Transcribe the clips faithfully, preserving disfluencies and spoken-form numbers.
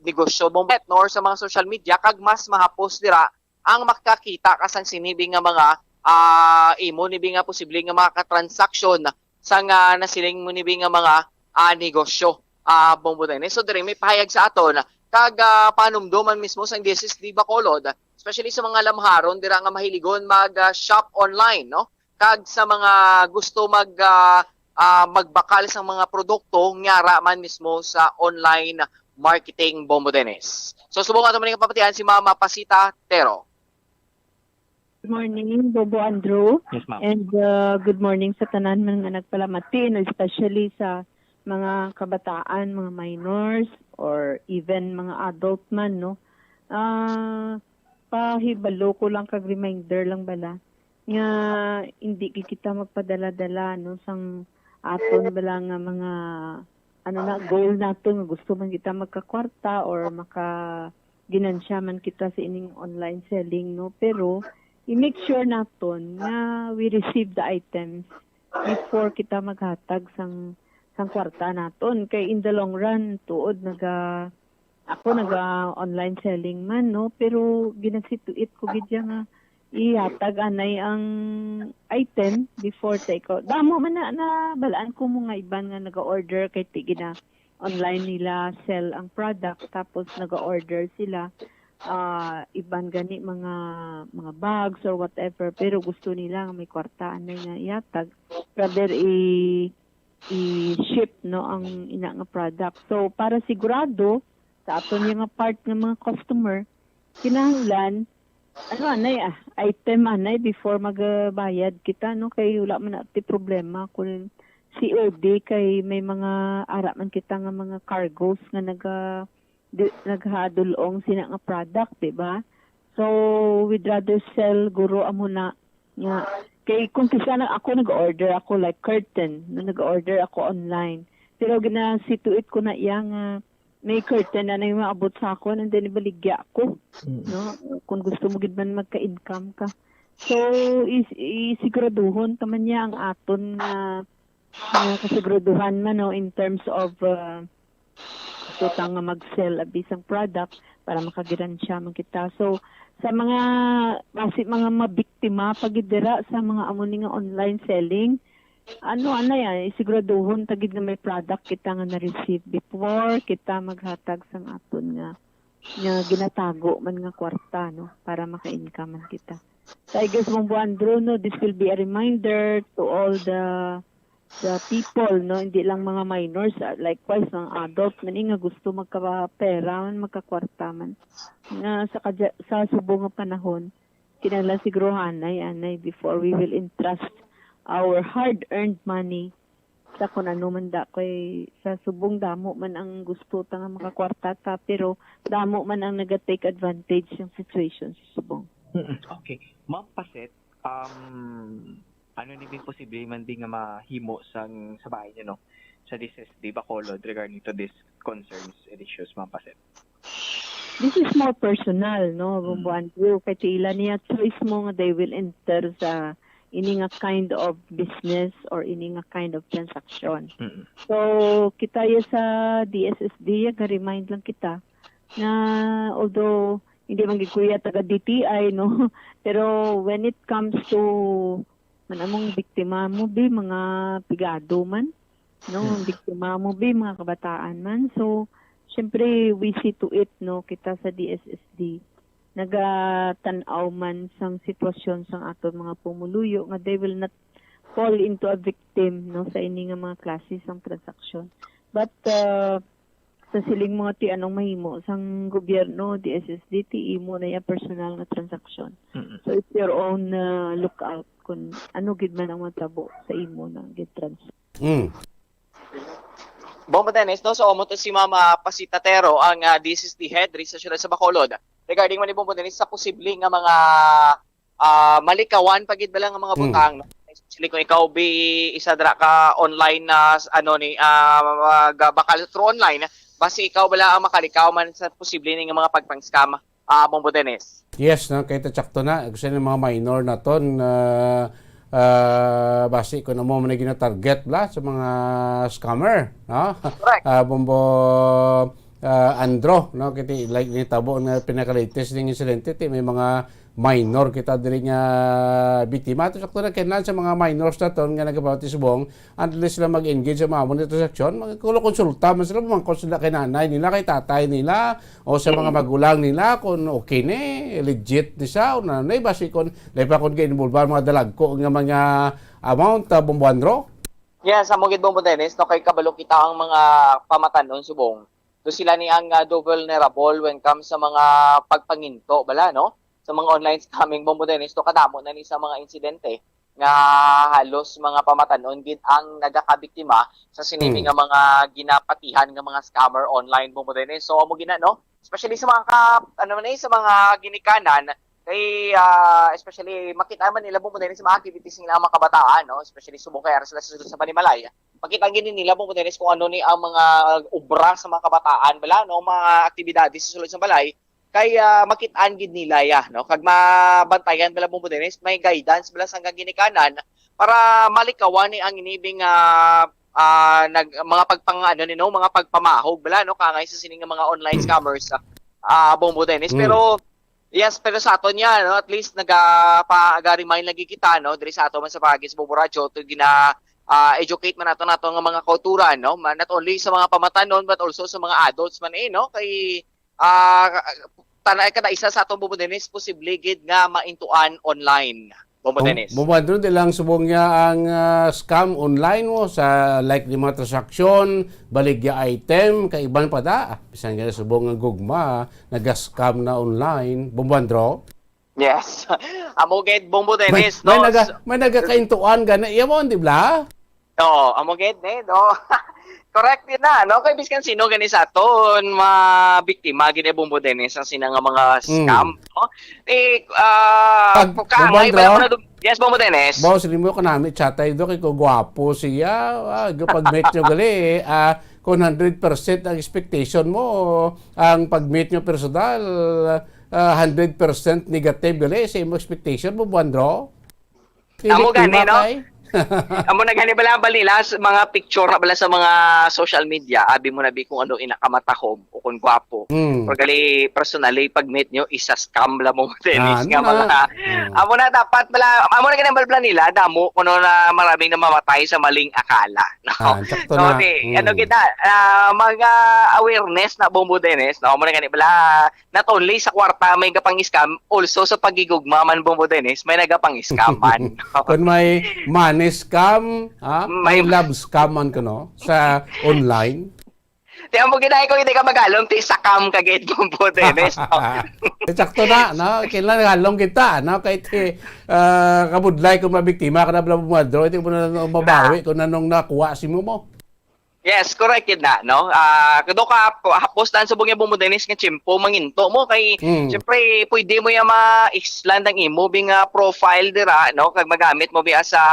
negosyo mo, no, or sa mga social media, kag mas mahapos dira ang makakita ka sang sini bi nga mga, ah, imo ni bi nga posible nga mga ka-transaction sang, ah, nasiling mo ni bi nga mga, ah, negosyo, ah, Bombo Dennis. So, diri may pahayag sa aton kag, ah, panumdoman mismo sang D S S D Bacolod, especially sa mga lamharon dira nga mahiligon mag, ah, shop online, no? Kag sa mga gusto mag, ah, ah, magbakal sa mga produkto nga ra man mismo sa online marketing, Bombo Dennis. So, subong ato man nga papatian si Mama Pasita Tero. Good morning, Bobo Andrew. Yes, ma'am. And uh, good morning sa tanan man nga nagpalamati, no, especially sa mga kabataan, mga minors, or even mga adult man, no. Ah, pahibalo ko lang kag reminder lang bala nga hindi gid kita magpadala-dala, no, sang aton bala nga mga ano na goal nato nga gusto man kita magkakwarta or maka ginansya man kita sa ining online selling, no, pero i-make sure naton nga we receive the items before kita maghatag sang sang kwarta naton, kay in the long run tuod naga ako naga online selling man, no, pero ginasituit ko gid siya nga ihatag anay ang item before take out. Damo man na, na balaan ko mo nga iban nga naga-order kay ti gina online nila sell ang product, tapos naga-order sila ah iban gani mga mga bags or whatever, pero gusto nila nga may kwarta anay nga ihatag, rather i i-ship, no, ang ina nga product. So para sigurado sa aton nga part nga mga customer, kinahanglan ano anay ah, item anay before magbayad kita, no, kay wala man na ti problema kung C O D kay may mga ara man kita nga mga cargos nga naga di, naghadulong sina nga product, di ba? So we'd rather sell guro amo na nga kay kung kisa na ako nag-order ako like curtain, no, nag-order ako online. Pero ginasituit ko na iya nga may curtain na nang maabot sa akon and then ibaligya ako, no? Kung gusto mo gid man magka-income ka. So is isiguraduhon ta man niya ang aton nga nga kasiguraduhan man, no, in terms of uh, gusto ta nga mag-sell abi sang product para makagiransya man kita. So sa mga basi mga mabiktima pa gid dira sa mga amo ni nga online selling, ano anay ah, isiguraduhon ta gid nga may product kita nga na-receive before kita maghatag sang aton nga nga ginatago man nga kwarta, no, para maka-income man kita. So I guess, Mong Buandro, no, this will be a reminder to all the the people, no, hindi lang mga minors, ah, likewise mga adult man eh, nga gusto magkapera man, magkakwarta man, nga sa kadya, sa subong nga panahon kinahanglan siguro hanay anay before we will entrust our hard-earned money sa kun ano man da kay sa subong damo man ang gusto ta nga makakwarta ta, pero damo man ang naga-take advantage sang situation sa subong. Mm, okay. Ma'am Paset, um, ano ni bing posible man di nga mahimo sang sa bahay niyo, no? Sa D S S D Bacolod regarding to these concerns and issues, Ma'am Paset? This is more personal, no, Bombo Andrew, kay ti ila niya choice mo nga they will enter sa ini nga kind of business or ini nga kind of transaction. Mm. So kita ya sa D S S D, ga-remind lang kita na although hindi man gid ko ya taga D T I, no, pero when it comes to man among biktima mo bi mga pigado man, no, Hmm. biktima mo bi mga kabataan man. So syempre we see to it, no, kita sa D S S D nagatan-aw man sang sitwasyon sang aton mga pumuluyo nga they will not fall into a victim, no, sa ini nga mga klase sang transaksyon. But uh, sa siling mo ti anong mahimo sang gobyerno, D S S D, ti imo na ya personal nga transaksyon. Mm. So it's your own uh, lookout kung ano gid man ang matabo sa imo na gid transaction. Mm. Bombo Dennis, no? So, amo to si Mama Pasita Tero, ang uh, D S S D head diri sa siyudad sa Bacolod. Regarding man ni Bombo Dennis sa posible nga mga uh, malikawan pa gid bala nga mga butang, no? Especially kung ikaw bi isa dra ka online na ano ni uh, gabakal through online, basi ikaw bala ang makalikaw man sa posible ni nga mga pagpang-scam, uh, Bombo Dennis. Yes, no, kay ta sakto na kasi ng mga minor naton uh, uh, basi kung amo man gina-target bala sa mga scammer, no? Correct. Uh, Bombo ah, Andro, no? Kiti, like, nitabo nga pinaka-latest ning insidente, ti may mga minor kita diri nga biktima. Ito sakto na kinahanglan sa mga minors naton nga nagapautisbong, at least sila mag-engage sa mga amo nga transaksyon, magkulo-konsulta man sila, mangkot sila kay nanay nila, kay tatay nila, o sa mga Mm. magulang nila kung okay ni, legit ni siya, o nanay, basi kung, dahil pa kung kay involve ang mga dalagko nga mga amount, ah, Bombo Andro? Yes, amo gid, Bombo Dennis, no, kay kabalo kita ang mga pamatanon subong. Do sila ni ang, ah, do vulnerable when comes sa mga pagpanginto bala, no? Sa mga online scamming, Bombo Dennis, to kadamo na ni sa mga insidente nga halos mga pamatanon gid ang nagakabiktima sa sini Hmm. nga mga ginapatihan nga mga scammer online, Bombo Dennis. So, amo gina, no? Especially sa mga ka-, ano man eh, sa mga ginikanan, kay, ah, especially makita man nila, Bombo Dennis, sa mga activities nila ang mga kabataan, no? Especially subong kay ara sila sa sulod sa panimalay. Makita gid nila, Bombo Dennis, kung ano ni ang mga obra sa mga kabataan bala, no? Mga aktibidades sa sulod sa balay. Kay, ah, makitaan gid nila ya, no? Kag mabantayan bala, Bombo Dennis, may guidance bala sa ginikanan para malikawan ni ang inibing, ah, ah, nag-, mga pagpang-, ano ni, no? Mga pagpamahog bala, no? Kangay sa sining nga mga online scammers, ah, ah, Bombo Dennis. Mm. Pero, yes, pero sa aton niya, no? At least naga-, pa-, ga-remind lagi kita, no? Diri sa ato man sa Pagis Bombo Radyo, to gina-, ah, educate man nato nato nga mga kauturan, no? Ma-, not only sa mga pamatanon, but also sa mga adults man eh, no? Kay, ah, tana-, kada isa sa aton, Bombo Dennis, posible gid nga maintuan online, Bombo Bom-, Dennis. Bombo Andro, di lang subong niya ang, ah, scam online mo sa, like, di mga transaksyon, baligya item, kay iban pa da. Ah, bisan nga subong ang gugma, naga-scam na online. Bombo Andro? Yes. Amo gid, Bombo May, Dennis, may no? naga-, So may nagakaintuan gani. Iya mo, di ba? Oo, amo gid, eh, no? Correct yun na, no? Kay biskan sino gani sa aton, mabiktima gid, eh, Bombo Dennis, ang sina nga mga Mm. scam, no? Eh, ah, Pag, ka-, Bombo may Andro? pala ko na dum-, yes, Bombo Dennis. Boss, hindi mo ko namin chatay do, kay ko gwapo siya. Ah, go pag-meet nyo gali, eh. Ah, kung hundred percent ang expectation mo, ang pag-meet nyo personal, ah, hundred percent negative gali sa imo expectation, Bombo Andro? Amo Philip gani, no? Timakay? Amo na gani bala, bali, last mga picture na bala sa mga social media, abi mo na bi kung ano ina kamatahom o kung gwapo. Mm. Pero gali, personally, pag meet nyo, isa scam lang mo, Dennis, Ano nga na? mga, Mm. amo na dapat bala, amo na gani bala nila, damo kuno na maraming namamatay sa maling akala, no? Ah, sakto So, na. di, ano Mm. kita, ah, mga awareness na, Bombo Dennis, no? Amo na gani bala, not only sa kwarta may gapang-scam, also sa pagigugma man, Bombo Dennis, may nagapang-scam man. Kung may money scam, ha? May May love scam man kuno sa online. Di, amo gid ay, kung hindi ka magalom, ti sakam ka gid, Bombo Dennis, no? Eh, sakto na, no? Kailangan halong kita, no? Kahit, eh, ah, kabudlay kung mabiktima ka na, bla, bla, bla, hindi mo na mabawi Ah. kung anong nakuha si mo mo. Yes, correct yun na, no? Ah, kado ka, hapos na ang subong niya, Bombo Dennis, nga tiyempo manginto mo kay, Mm. siyempre, pwede mo yung ma-island ang imo bing, ah, profile dira, no? Kag magamit mo bi as a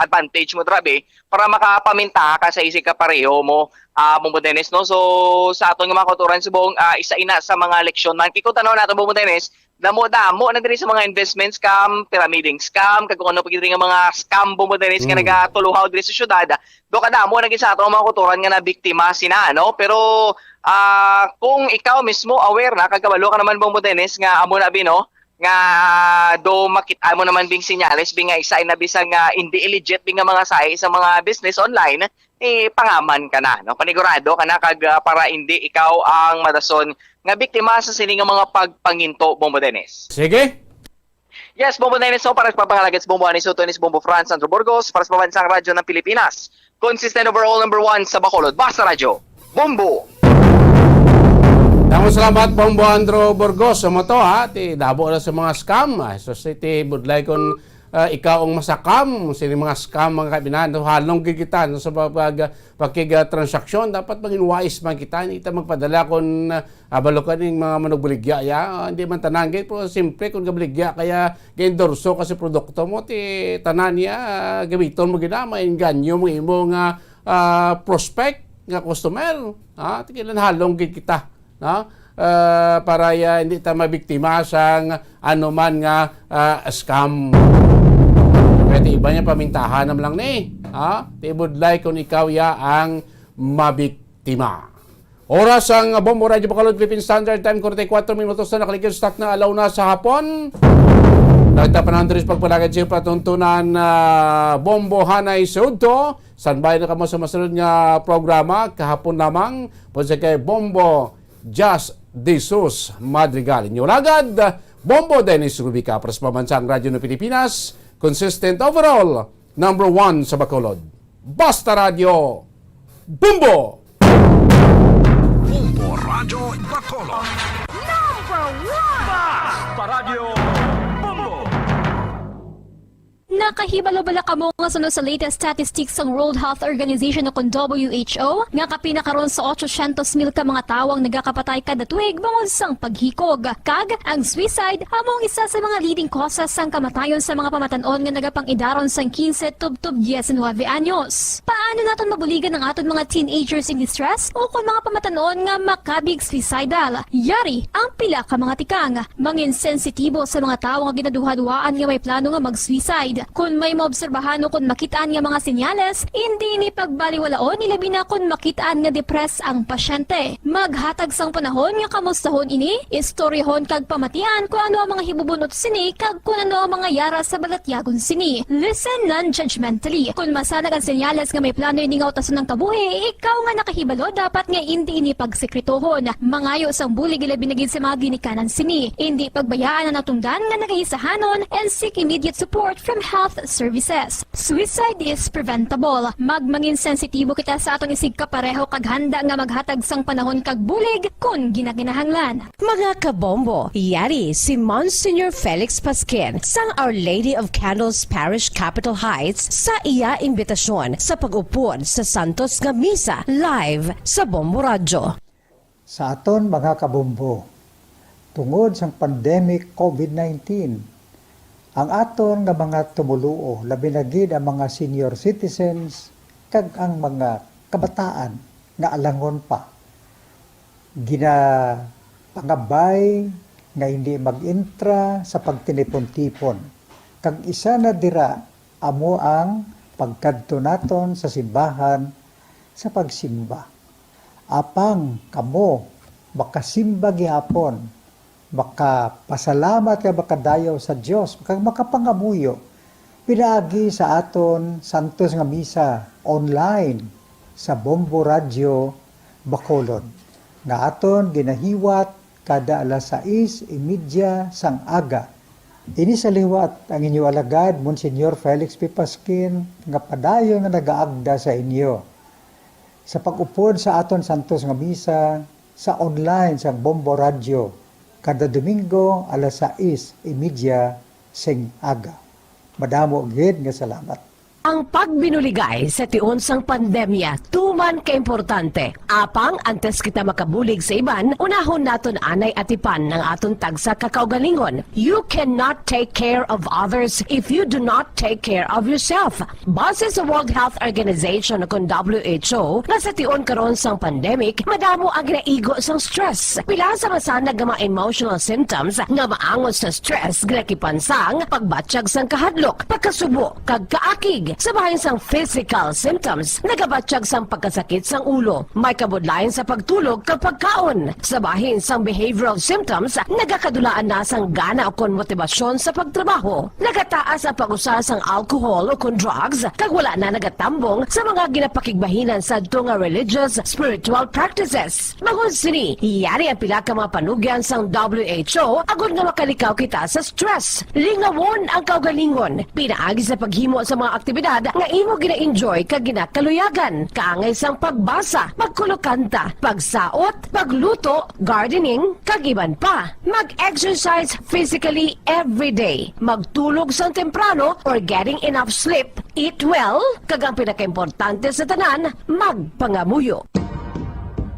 advantage mo, dira, bi, para makapaminta ka sa isi ka pareho mo, ah, Bombo Dennis, no? So, sa aton nga mga kauturan, subong, ah, isa ina sa mga leksyon man. Kay kung tanaw nato, Bombo Dennis, damo-damo na diri sa mga investment scam, pyramiding scam, kag kung ano pa gid nga mga scam, Bombo Dennis, nga Mm. nagatuluhaw diri sa syudad. Do kadamo na gid sa ato ang mga kauturan nga nabiktima sina, ano? Pero, ah, kung ikaw mismo aware na, kag kabalo ka naman, Bombo Dennis, nga amo na bi, no? Nga do makit-, amo naman bing senyales, bi nga isa na bisan nga hindi legit bi nga mga sahi sa mga business online, eh, pangaman ka na, no? Panigurado ka na kag, ah, para hindi ikaw ang madason nga biktima sa sini nga mga pagpanginto, Bombo Dennis. Sige. Yes, Bombo Dennis, no? Para sa pagpangalagad sa Bombo Anis, Utonis, Bombo France, Sandro Burgos, para sa Pambansang Radyo ng Pilipinas. Consistent overall number one sa Bacolod. Basta Radyo, Bombo! Damo salamat, Bombo Andro Burgos. Sa mo to, ha? Ti, dabo na sa mga scam. Ah, so, si ti, budlay kung, ah, ikaw ang masakam, sini mga scam, mga kabinahan, no? Halong gid kita, no? Sa pag-, pag-, pakig, ah, transaksyon, dapat maging wise man kita. Hindi kita magpadala kung, ah, abalo ka ning mga manugbaligya, ya. Ah, hindi man tanan, gid, pero simple kung gabaligya, kaya ga-endorso ka sa produkto mo, ti tanan niya, ah, gamiton mo gid na, maengganyo mo imo nga, ah, prospect, nga customer, ha? Ti kailan halong gid kita, no? Ah, para ya, hindi ta mabiktima sang anuman nga, ah, scam. Kaya ti iba niya pamintahan naman lang ni, ha? Ti budlay kung ikaw ya ang mabiktima. Oras ang Bombo Radyo Bacolod, Philippine Standard Time, forty-four minutos na nakaligid sa takna, alaw na sa hapon. Nagtapanan diri sa pagpalagad sa patuntunan, ah, Bombo Hanay Sudto. Standby na kamo sa masunod nga programa, kahapon lamang, po sa kay Bombo Jas de Sus Madrigal. Inyo lagad, Bombo Dennis Rubica, para sa Pambansang Radyo ng Pilipinas, consistent overall, number one sa Bacolod. Basta Radyo, Bombo! Bombo Radyo Bacolod. Number one! Basta Radyo, Bombo! Nakahibalo bala kamo nga suno sa latest statistics sang World Health Organization o kon W H O, nga kapin na karon sa otsosyentos mil ka mga tawo ang nagakapatay kada tuig bangod sang paghikog? Kag ang suicide amo ang isa sa mga leading causes sang kamatayon sa mga pamatan-on nga nagapang-idaron sang quince tubtob diecinuebe anyos. Paano naton mabuligan ang aton mga teenagers in distress o kon mga pamatan-on nga makabig suicidal? Yari ang pila ka mga tikang. Mangin sensitibo sa mga tawo nga ginaduhaduhaan nga may plano nga mag-suicide. Kon may maobserbahan o kon makit-an nga mga senyales, indi ini pagbaliwalaon, ilabi na kon makit-an nga depressed ang pasyente. Maghatag sang panahon nga kamustahon ini, istoryahon kag pamatian kon ano ang mga hibubunot sini kag kon ano ang mga yara sa balatyagon sini. Listen non-judgmentally. Kon masanag ang senyales nga may plano ini nga utason ang kabuhi, ikaw nga nakahibalo dapat nga indi ini pagsekretohon. Mangayo sang bulig, ilabi na gid sa mga ginikanan sini. Indi pagbayaan ang natungdan nga nagahisahanon and seek immediate support from health services. Suicide is preventable. Magmangin sensitibo kita sa aton isigkapareho kag handa nga maghatag sang panahon kag bulig kon ginakinahanglan. Mga kabombo, yari si Monsignor Felix Pasquin sang Our Lady of Candles Parish, Capitol Heights, sa iya imbitasyon sa pag-upod sa Santos nga Misa live sa Bombo Radyo. Sa aton mga kabombo, tungod sang pandemic covid nineteen, ang aton nga mga tumoluo, labi na gid ang mga senior citizens kag ang mga kabataan nga alangon pa, ginapangabay nga hindi mag-intra sa pagtinipon-tipon, kag isa na dira amo ang pagkadto naton sa simbahan sa pagsimba. Apang kamo makasimba gihapon, makapasalamat kag makadayaw sa Dios, kag makapangamuyo pinaagi sa aton Santos nga Misa online sa Bombo Radyo Bacolod, nga aton ginahiwat kada alas sais y media sang aga. Ini sa liwat ang inyo alagad, Monsignor Felix P. Pasquin, nga padayon nga nagaagda sa inyo sa pag-upod sa aton Santos nga Misa sa online sang Bombo Radyo kada Domingo alas sais y media sing aga. Madamo gid nga salamat. Ang pagbinuligay sa tion sang pandemya tuman ka importante. Apang antes kita makabulig sa iban, unahon naton anay atipan ang aton tagsa ka kaugalingon. You cannot take care of others if you do not take care of yourself. Base sa World Health Organization, kon W H O, nga sa tion karon sang pandemic, madamo ang ginaigo sang stress. Pila sa masanag nga mga emotional symptoms nga maangot sa stress ginakipan sang pagbatyag sang kahadlok, pagkasubo, kag kaakig, sa bahin sang physical symptoms, nagabatyag sang pagkasakit sang ulo, may kabudlayan sa pagtulog kag pagkaon, sa bahin sang behavioral symptoms, nagakadulaan na sang gana ukon motibasyon sa pagtrabaho, nagataas ang pag-usar sang alcohol ukon drugs, kag wala na nagatambong sa mga ginapakigbahinan sadto nga religious, spiritual practices. Bangod sini, yari ang pila ka mga panugyan sang W H O agod nga makalikaw kita sa stress. Lingawon ang kaugalingon pinaagi sa paghimo sa mga aktibidad nga imo gina-enjoy kag ginakaluyagan, kaangay sang pagbasa, pagkulokanta, pagsaot, pagluto, gardening, kag iban pa. Mag-exercise physically every day. Magtulog sang temprano or getting enough sleep. Eat well, kag ang pinakaimportante sa tanan, magpangamuyo.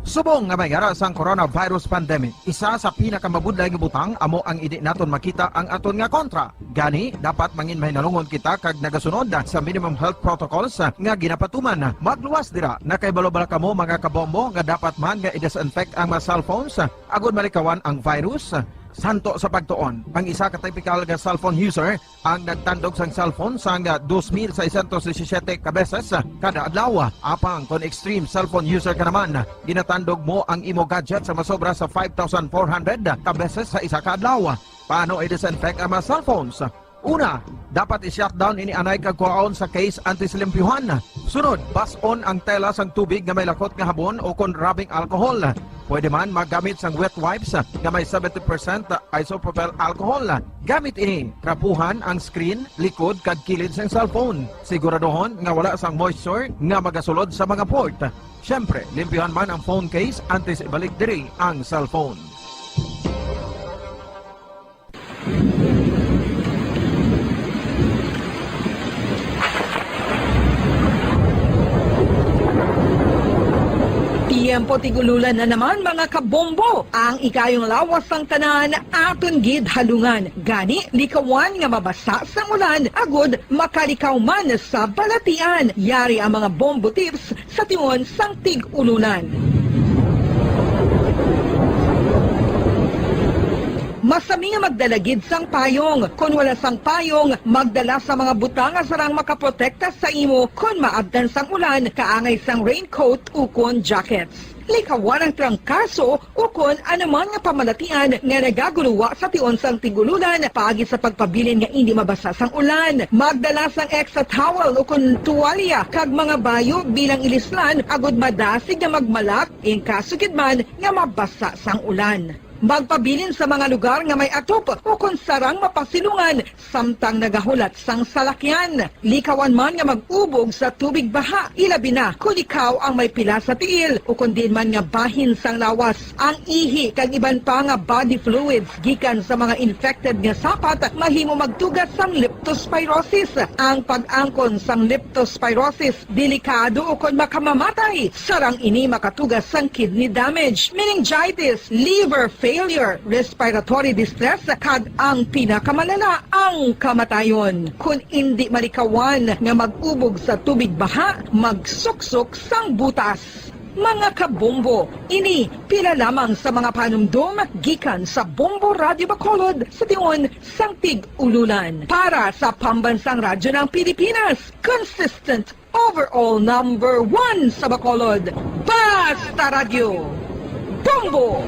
Subong nga may yara sang coronavirus pandemic, isa sa pinakamabudlay nga butang amo ang indi naton makita ang aton nga kontra. Gani, dapat mangin mahinalungon kita kag nagasunod sa minimum health protocols nga ginapatuman. Magluwas dira, nakahibalo bala kamo, mga kabombo, nga dapat man nga i-disinfect ang mga cellphones agod malikawan ang virus? Santo sa pagtuon, ang isa ka typical nga cellphone user ang nagtandog sang cellphone sang dos mil seiscientos disisiete ka beses kada adlaw. Apang kon extreme cellphone user ka naman, ginatandog mo ang imo gadget sa masobra sa five thousand four hundred ka beses sa isa ka adlaw. Paano i-disinfect ang mga cellphones? Una, dapat i-shutdown ini anay kag kuhaon sa case antes limpyuhan. Sunod, bas-on ang tela sang tubig nga may lakot nga habon o kon rubbing alcohol. Pwede man maggamit sang wet wipes nga may seventy percent isopropyl alcohol. Gamit ini, trapuhan ang screen, likod, kag kilid sang cellphone. Siguraduhon nga wala sang moisture nga magasulod sa mga port. Siyempre, limpyuhan man ang phone case antes ibalik diri ang cellphone. Tiyempo tig-ululan na naman, mga kabombo. Ang ikayong lawas sang tanan aton gid halungan. Gani, likawan nga mabasa sang ulan agud makalikaw man sa balatian. Yari ang mga bombo tips sa tion sang tig-ulunan. Masami nga magdala gid sang payong. Kon wala sang payong, magdala sa mga butang nga sarang makaprotekta sa imo kon maabtan sang ulan, kaangay sang raincoat ukon jackets. Likawan ang trangkaso ukon anuman nga pamalatian nga nagaguluwa sa tion sang tig-ululan paagi sa pagpabilin nga indi mabasa sang ulan. Magdala sang extra towel ukon tuwalya kag mga bayo bilang ilislan agud madasig nga magmalak in kaso gid man nga mabasa sang ulan. Magpabilin sa mga lugar nga may atop ukon sarang mapasilungan samtang nagahulat sang salakyan. Likawan man nga mag-ubog sa tubig baha, ilabi na kon ikaw ang may pila sa tiil ukon diin man nga bahin sang lawas. Ang ihi kag iban pa nga body fluids gikan sa mga infected nga sapat mahimo magtuga sang leptospirosis. Ang pag-angkon sang leptospirosis delikado ukon makamamatay. Sarang ini makatuga sang kidney damage, meningitis, liver failure, respiratory distress, kag ang pinakamalala, ang kamatayon. Kon indi malikawan nga mag-ubog sa tubig baha, magsuksok sang butas. Mga kabombo, ini pila lamang sa mga panumdom gikan sa Bombo Radyo Bacolod sa tion sang tig-ululan. Para sa Pambansang Radyo ng Pilipinas, consistent overall number one sa Bacolod, Basta Radyo, Bombo!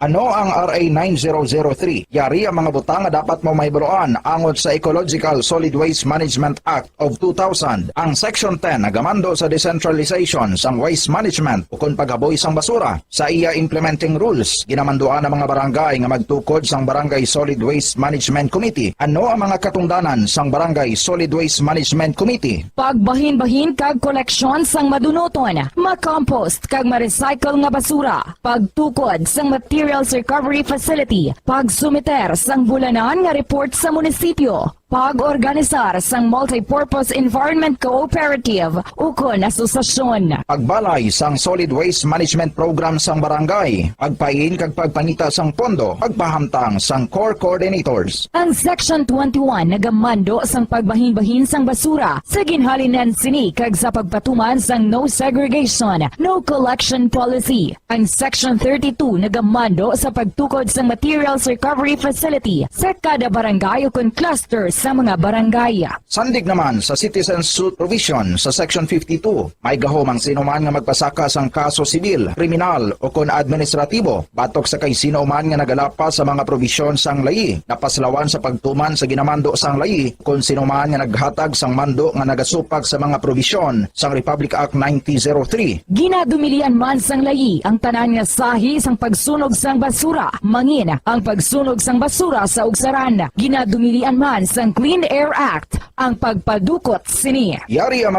Ano ang R A nine zero zero three? Yari ang mga butang nga dapat mo mahibaluan angot sa Ecological Solid Waste Management Act of two thousand. Ang Section ten nagamando sa decentralization sang waste management ukon paghaboy sang basura. Sa iya implementing rules, ginamanduan ang mga barangay nga magtukod sang Barangay Solid Waste Management Committee. Ano ang mga katungdanan sang Barangay Solid Waste Management Committee? Pagbahinbahin kag koleksyon sang madunuton, makompost kag ma-recycle nga basura, pagtukod sang materials recovery facility, pagsumiter sang bulanan nga report sa munisipyo, pag-organisar sang multipurpose environment cooperative ukon asosasyon. Pagbalay sang Solid Waste Management Program sang barangay, pagpain kag pagpangita sang pondo, pagpahamtang sang core coordinators. Ang Section twenty-one nagamando sang pagbahinbahin sang basura sa ginhalinan sini kag sa pagpatuman sang no segregation, no collection policy. Ang Section thirty-two nagamando sa pagtukod sang materials recovery facility sa kada barangay ukon cluster sa mga barangay. Sandig naman sa citizen suit provision sa Section fifty-two, may gahom ang sino man nga magpasaka sang kaso sibil, kriminal, ukon administratibo batok sa kay sino man nga nagalapas sa mga probisyon sang layi, napaslawan sa pagtuman sa ginamando sang layi, kon sino man nga naghatag sang mando nga nagasupak sa mga probisyon sang Republic Act nineteen zero three. Ginadumilian man sang layi ang tanan nga sahi sang pagsunog sang basura, mangin ang pagsunog sang basura sa ugsaran. Ginadumilian man sang Clean Air Act ang pagpadukot sini. Yari ang